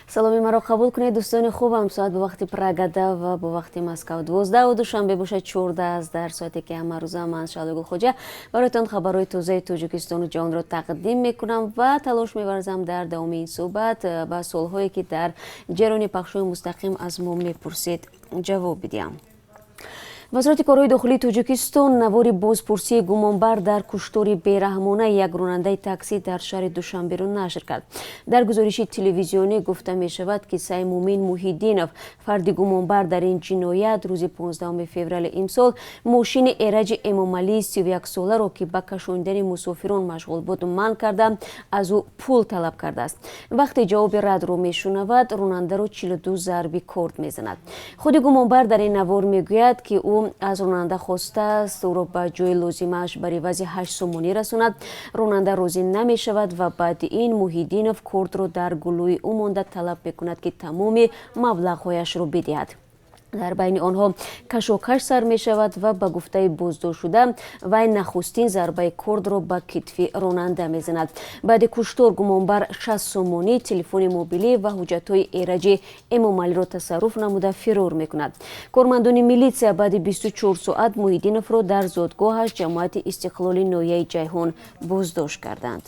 Саломи маро қабул кунед, дӯстони хубам. Соат бо вақти Прага 10 ва бо вақти Москав 12-у Душанбе бошад 14 аст. Дар соате ки ҳамарӯза ман, Шаҳло Гулхоҷа, бароятон хабарҳои тозаи Тоҷикистону ҷаҳонро тақдим мекунам ва талош меварзам дар давоми ин суҳбат ба суолҳое, ки дар ҷараёни пахшҳои мустақим аз мо мепурсед, ҷавоб бидиҳам. Вазорати корҳои дохилии Тоҷикистон навори бозпурсии гумонбар дар куштори бераҳмонаи як ронандаи таксӣ дар шаҳри Душанберо нашр кард. Дар гузориши телевизионӣ гуфта мешавад, ки Саймумин Муҳиддинов, фарди гумонбар дар ин ҷиноят, рӯзи 15 феврали имсол мошини Эраҷи Эмомалии 31-соларо, ки ба кашондани мусофирон машғул буд, манъ карда, аз ӯ пул талаб кардааст. Вақте ҷавоби радро мешунавад, ронандаро 42 зарби корд мезанад. Худи гумонбар дар ин навор мегӯяд, ки ӯ аз ронанда хостааст ӯро ба ҷои лозимааш бар ивази 8 сомонӣ расонад. Ронанда розӣ намешавад ва баъди ин Муҳиддинов кордро дар гулӯи ӯ монда, талаб мекунад, ки тамоми маблағҳояшро бидиҳад. Дар байни онҳо кашокаш сар мешавад ва ба гуфтаи боздоштшуда, вай нахустин зарбаи кордро ба китфи ронанда мезанад. Баъди куштор гумонбар 60 сомонӣ, телефони мобилӣ ва ҳуҷҷатҳои Эраҷи Эмомалиро тасарруф намуда, фирор мекунад. Кормандони милитсия баъди 24 соат Муҳиддиновро дар зодгоҳаш, ҷамоати Истиқлоли ноҳияи Ҷайҳон, боздошт карданд.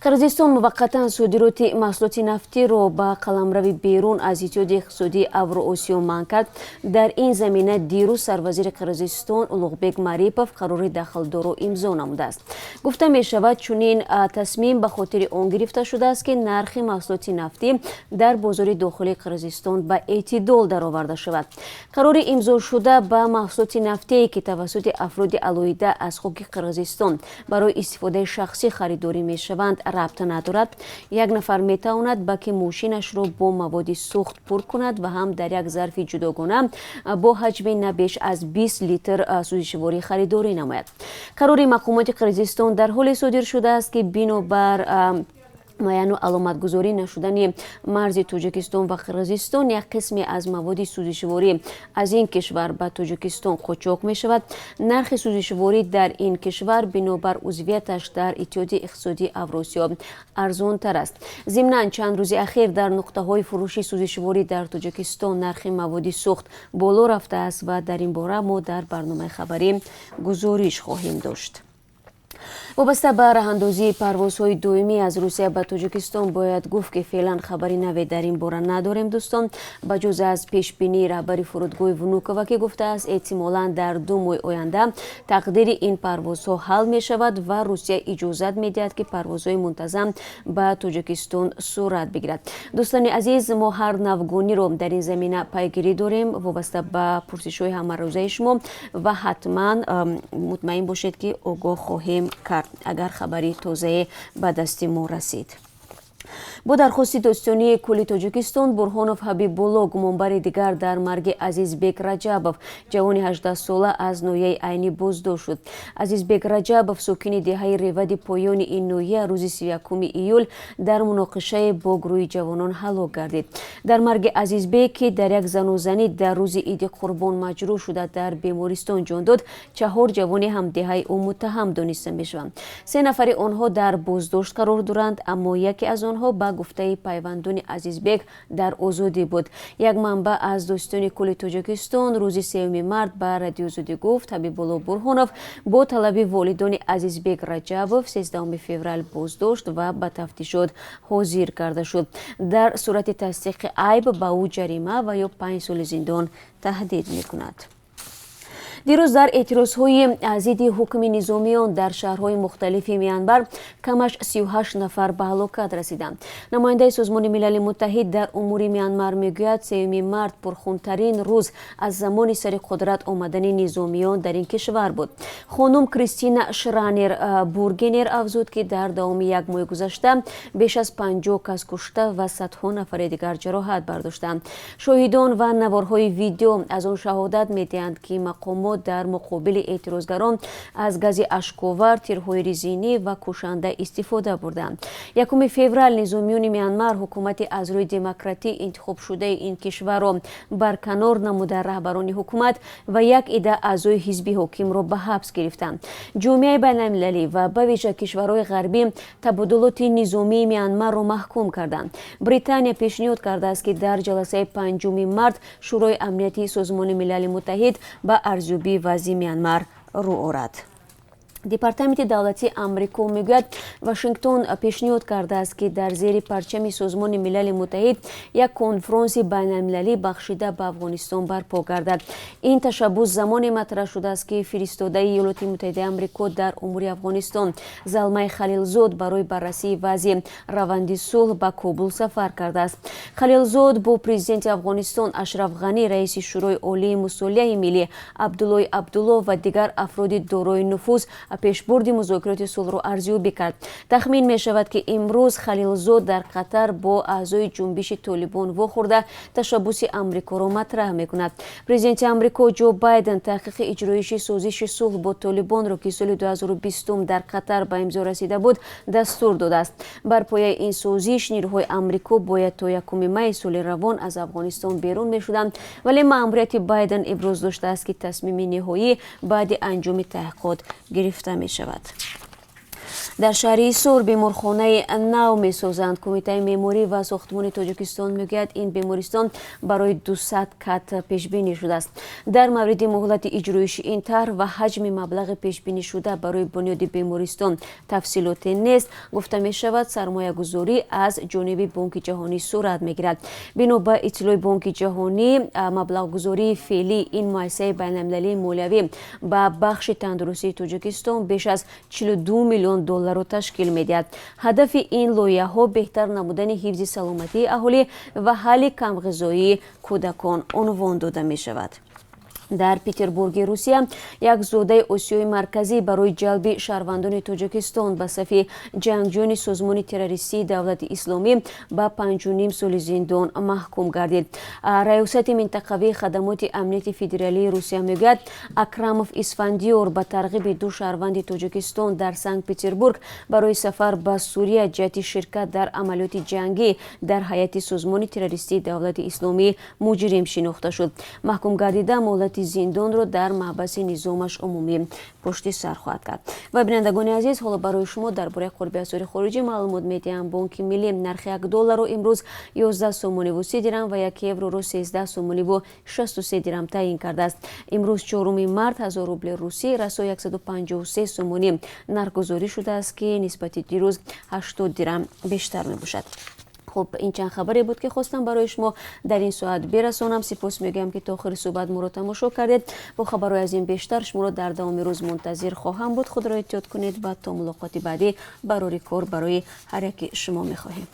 Қирғизистон муваққатан содироти маҳсулоти нафтиро ба қаламрави берун аз Иттиҳоди иқтисодии Авроосиё манъ кард. Дар ин замина дирӯз сарвазири Қирғизистон Улуғбек Марипов қарори дахлдорро имзо намудааст. Гуфта мешавад, чунин тасмим ба хотири он гирифта шудааст, ки нархи маҳсулоти нафтӣ дар бозори дохилии Қирғизистон ба эътидол дароварда шавад. Қарори имзошуда ба маҳсулоти нафтие, ки тавассути афроди алоҳида аз хоки Қирғизистон барои истифодаи шахсӣ харидорӣ мешаванд, рабт надорад. Як нафар метавонад баки мошинашро бо маводи сӯхт пур кунад ва ҳам дар як зарфи ҷудогона бо ҳаҷми на беш аз 20 литр сӯзишворӣ харидорӣ намояд. Қарори мақомоти Қирғизистон дар ҳоле содир шудааст, ки бинобар муайяну аломатгузорӣ нашудани марзи Тоҷикистон ва Қирғизистон як қисме аз маводи сӯзишворӣ аз ин кишвар ба Тоҷикистон қочоқ мешавад. Нархи сӯзишворӣ дар ин кишвар бинобар узвияташ дар Иттиҳоди иқтисодии Авросиё арзонтар аст. Зимнан, чанд рӯзи ахир дар нуқтаҳои фурӯши сӯзишворӣ дар Тоҷикистон нархи маводи сӯхт боло рафтааст ва дар ин бора мо дар барномаи хабарӣ гузориш хоҳем дошт. Вобаста ба раҳандозии парвозҳои доимӣ аз Русия ба Тоҷикистон бояд гуфт, ки феълан хабари наве дар ин бора надорем, дӯстон, ба ҷуз аз пешбинии раҳбари фурудгоҳи Внукова, ки гуфтааст, эҳтимолан дар 2 моҳи оянда тақдири ин парвозҳо ҳал мешавад ва Русия иҷозат медиҳад, ки парвозҳои мунтазам ба Тоҷикистон сурат бигирад. Дӯстони азиз, мо ҳар навгониро дар ин замина пайгирӣ дорем вобаста ба пурсишҳои ҳамарӯзаи шумо ва ҳатман мутмаин бошед, ки огоҳ хоҳем кард, агар хабари тозае ба дасти мо расид. Бо дархости Додситонии кулли Тоҷикистон Бурҳонов Ҳабибулло, гумонбари дигар дар марги Азизбек Раҷабов, ҷавони 18-сола аз ноҳияи Айнӣ, боздошт шуд. Азизбек Раҷабов, сокини деҳаи Ревади поёни ин ноҳия, рӯзи 31 июл дар муноқишае бо гурӯҳи ҷавонон ҳалок гардид. Дар марги Азизбек, ки дар як занозанӣ дар рӯзи Иди Қурбон маҷрӯҳ шуда, дар бемористон ҷон дод, чаҳор ҷавони ҳамдеҳаи ӯ муттаҳам дониста мешаванд. Се нафари онҳо дар боздошт қарор доранд, аммо яке аз онҳо, ба гуфтаи пайвандони Азизбек, дар озодӣ буд. Як манбаъ аз Додситони кулли Тоҷикистон рӯзи 3 март ба Радиои Озодӣ гуфт, Ҳабибулло Бурҳонов бо талаби волидони Азизбек Раҷабов 13 феврал боздошт ва ба тафтишот ҳозир карда шуд. Дар сурати тасдиқи айб ба ӯ ҷарима ва ё 5 соли зиндон таҳдид мекунад. Дирӯз дар эътирозҳои зидди ҳукми низомиён дар шаҳрҳои мухталифи Мянмар камаш 38 нафар ба ҳалокат расиданд. Намояндаи Созмони Милали Муттаҳид дар умури Мянмар мегӯяд, 3 март пурхунтарин рӯз аз замони сари қудрат омадани низомиён дар ин кишвар буд. Хонум Кристина Шранер Бургенер афзуд, ки дар давоми як моҳи гузашта беш аз 50 кас кушта ва садҳо нафари дигар ҷароҳат бардоштанд. Шоҳидон ва наворҳои видео аз он шаҳодат медиҳанд, ки мақомот Мақомот дар муқобили эътирозгарон аз гази ашковар, тирҳои резинӣ ва кушанда истифода бурданд. 1 феврал низомиёни Мянмар ҳукумати аз рӯи демократӣ интихобшудаи ин кишварро барканор намуда, раҳбарони ҳукумат ва як ида аъзои ҳизби ҳокимро ба ҳабс гирифтанд. Ҷомеаи байналмилалӣ ва ба вижа кишварҳои ғарбӣ табодулоти низомии Мянмарро маҳкум карданд. Британия пешниҳод кардааст, ки дар ҷаласаи 5 март Шӯрои амнияти Созмони Милали Муттаҳид ба арзёбии вазъи Мянмар рӯ орад. Департаменти давлатии Амрико мегӯяд, Вашингтон пешниҳод кардааст, ки дар зери парчами Созмони Милали Муттаҳид як конфронси байналмилалӣ бахшида ба Афғонистон барпо гардад. Ин ташаббус замоне матраҳ шудааст, ки фиристодаи Иёлоти Муттаҳидаи Амрико дар умури Афғонистон Залмай Халилзод барои баррасии вазъи раванди сулҳ ба Кобул сафар кардааст. Халилзод бо президенти Афғонистон Ашраф Ғанӣ, раиси Шӯрои Олии мусолиҳаи миллӣ Абдуллои Абдулло ва дигар афроди дорои нуфуз пешбурди музокироти сулҳро арзёбӣ кард. Тахмин мешавад, ки имрӯз Халилзод дар Қатар бо аъзои ҷунбиши Толибон вохӯрда, ташаббуси Амрикоро матраҳ мекунад. Президенти Амрико Ҷо Байден таҳқиқи иҷроиши созиши сулҳ бо Толибонро, ки соли 2020 дар Қатар ба имзо расида буд, дастур додааст. Бар пояи ин созиш нирӯҳои Амрико бояд то 1 майи соли равон аз Афғонистон берун мешуданд, вале маъмурияти Байден иброз доштааст, ки тасмими ниҳоӣ баъди анҷоми таҳқиқот гирифта мешавад. Дар шаҳри Ҳисор беморхонаи нав месозанд. Кумитаи меъморӣ ва сохтмони Тоҷикистон мегӯяд, ин бемористон барои 200 кат пешбинӣ шудааст. Дар мавриди муҳлати иҷроиши ин тарҳ ва ҳаҷми маблағи пешбинишуда барои бунёди бемористон тафсилоте нест. Гуфта мешавад, сармоягузорӣ аз ҷониби Бонки Ҷаҳонӣ сурат мегирад. Бино ба иттилои Бонки Ҷаҳонӣ, маблағгузории феълии ин муассисаи байналмилалии молиявӣ ба бахши тандурустии Тоҷикистон беш аз 42 миллион долларро ташкил медиҳад. Ҳадафи ин лоиҳаҳо беҳтар намудани ҳифзи саломатии аҳолӣ ва ҳалли камғизоии кӯдакон унвон дода мешавад. Дар Петербурги Русия як зодаи Осиёи Марказӣ барои ҷалби шаҳрвандони Тоҷикистон ба сафи ҷангҷӯёни созмони террористии Давлати Исломӣ ба 5,5 соли зиндон маҳкум гардид. Раёсати минтақавии хадамоти амнияти федералии Русия мегӯяд, Акрамов Исфандиёр ба тарғиби ду шаҳрванди Тоҷикистон дар Санкт Петербург барои сафар ба Сурия ҷиҳати ширкат дар амалиёти ҷангӣ дар ҳайати созмони террористии Давлати Исломӣ муҷрим шинохта шуд. Маҳкум гардида муҳлати зиндонро дар маҳбаси низомаш умумӣ пушти сар хоҳад кард. Ва, бинандагони азиз, ҳоло барои шумо дар бораи қурби асъори хориҷӣ маълумот медиҳам. Бонки Миллӣ нархи 1 долларро имрӯз 11 сомониву 30 дирам ва 1 евроро 13 сомониву 63 дирам таъин кардааст. Имрӯз, 4 март, 1000 рубли русӣ расо 153 сомонӣ нархгузорӣ шудааст, ки нисбати дирӯз 80 дирам бештар мебошад. Хуб, ин чанд хабаре буд, ки хостам барои шумо дар ин соат бирасонам. Сипос мегӯям, ки то охири суҳбат моро тамошо кардед. Бо хабарҳои аз ин бештар шуморо дар давоми рӯз мунтазир хоҳам буд. Худро эҳтиёт кунед ва то мулоқоти баъдӣ барори кор барои ҳар яки шумо мехоҳем.